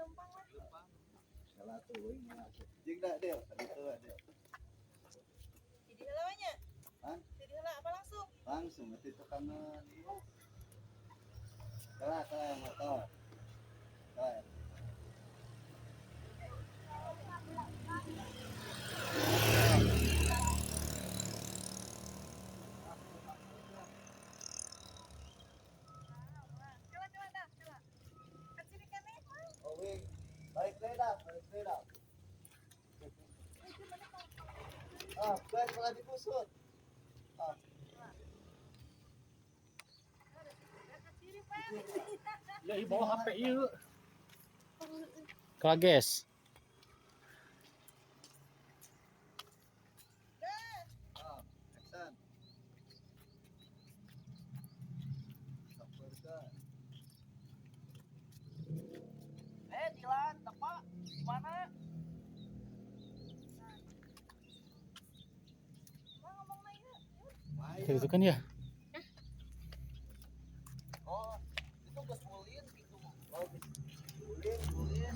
Lempang lah. Salah tuh euy mah. Jeung da Del, tadi tuh ada. Jadi heula we nya. Hah? Jadi heula apa langsung? Langsung itu tukangan ieu. Kalah kalah yang motor. Kalah. Coba coba dah, coba. Ke sini kan nih. Oh, wing. Balik deui dah, balik deui dah. Ah, bukan malah dipusut. Ah, Ya, ieu bawa HP ieu. Kages. ah, action. Sampeurkeun. Eh, Dilan, tepak. Mana? Mah ngomong na ieu. Main. Itu kan ya. Oh, itu geus ulin gitu. Oh, ulin, Ulin.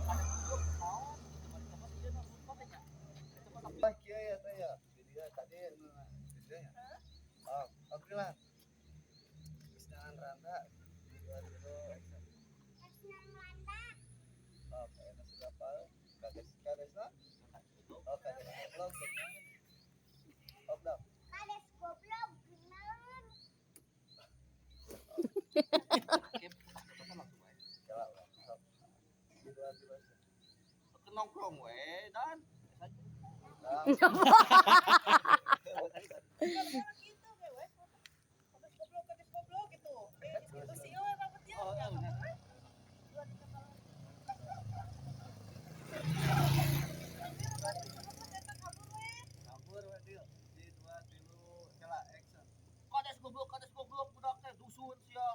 Ada goblok naon gitu mah coba ieu na lupa teh nya. Itu mah tapi Ah, kieu ya teh ya. Di dia tadi nu di dia ya. Ah, oke lah. Geus jangan randa di dua dulu action. Ah, kayaknya sudah apa? Kades kades lah. Oh, kades goblok bener. Oh, dah. Kades goblok bener. langsung wae. Jalan lah. Sok. Di dua dulu action. Ke nongkrong we dan. Nah, Kalau gitu we we. Kades goblok gitu. Eh, gitu sih we rambut dia. Oh, Ya, iya, bener. kabur we. Dua tiga kali. Kabur we. kabur we deal. Di dua tilu kela action. Kades goblok budak teh dusun sia.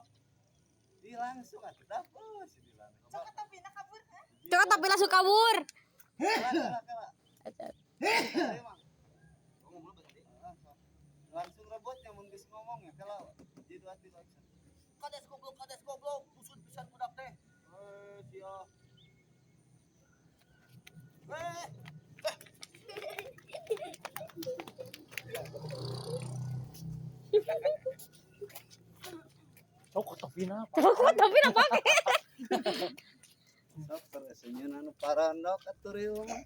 Di langsung atuh dah. Oh, si Dilan. Sok tapi nak kabur, ha? Cokot tapi langsung kabur. Kela kela kela. Emang. Ngomong dulu tadi. Ah, sok. Langsung rebutnya mun geus ngomong ya kalau di dua tilu action. Kades goblok, dusun pisan budak teh. Eh, sia. Eh, Cokot tapi na. Cokot tapi na pake. Sok tersenyum anu parandok atuh rieu mah.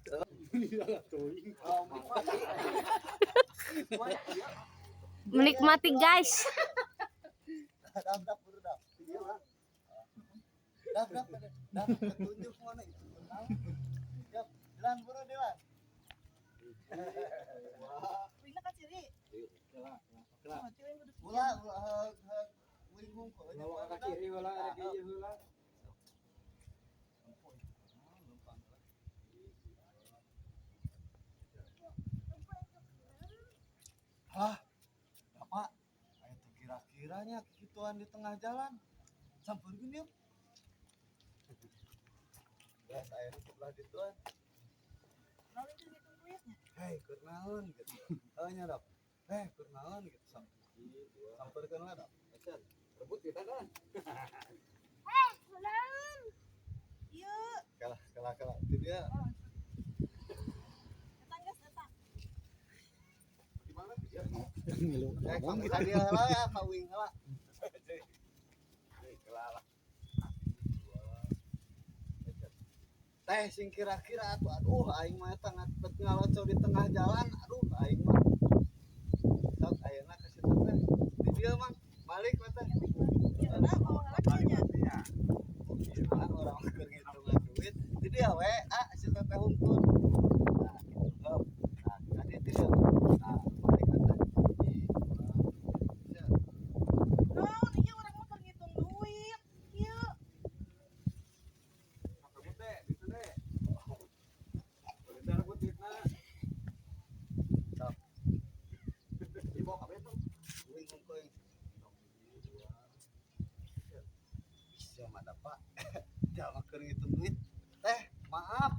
oh, Menikmati guys. Dap dap buru dap. Iya lah. Dap dap dap petunjuk mana itu. Yap, jalan buru Dilan. Wah, Wina ka ciri. kela kela. Oh, ciri kudu. Ulah ulah heug heug wing hungkul nya. Bawa ke kiri heula, ada ke ieu heula. Hah, Bapak, ayo tuh kira-kiranya gituan di tengah jalan. Sampeurkeun yuk. Gas aya nu sebelah dituan. Lalu itu ngitung duitnya. Hei, keur naon gitu. Oh nya dok. Hei, keur naon gitu sampeurkeun lah dok. Action. Rebut kita kan. Eh, bener. Ieu. Kalah kalah kalah. Itu dia. Datang geus datang. Di mana dia? Ngilu. Eh, kamu tadi heula ya, ka wing heula. Kalah lah. Teh sing kira-kira atuh aduh aing mah eta ngatpet ngaloco di tengah jalan aduh aing mah sok ayeuna ka situ teh di dieu mang balik we teh. Ieu lah, oh heula kieu nya. Ah, urang mah keur ngitungan duit di dieu we ah si teteh hungkul nah gitu heup nah tadi di dieu nah balik we teh. Hiji, dua, Naon ieu urang mah keur ngitung duit. Ieu. Rebut deh, gitu deh. Kita rebut duitna. Sok. Dibawa kabeh tuh. Wing hungkul hiji, dua, bisa mah da pak jalma keur ngitung duit teh maaf.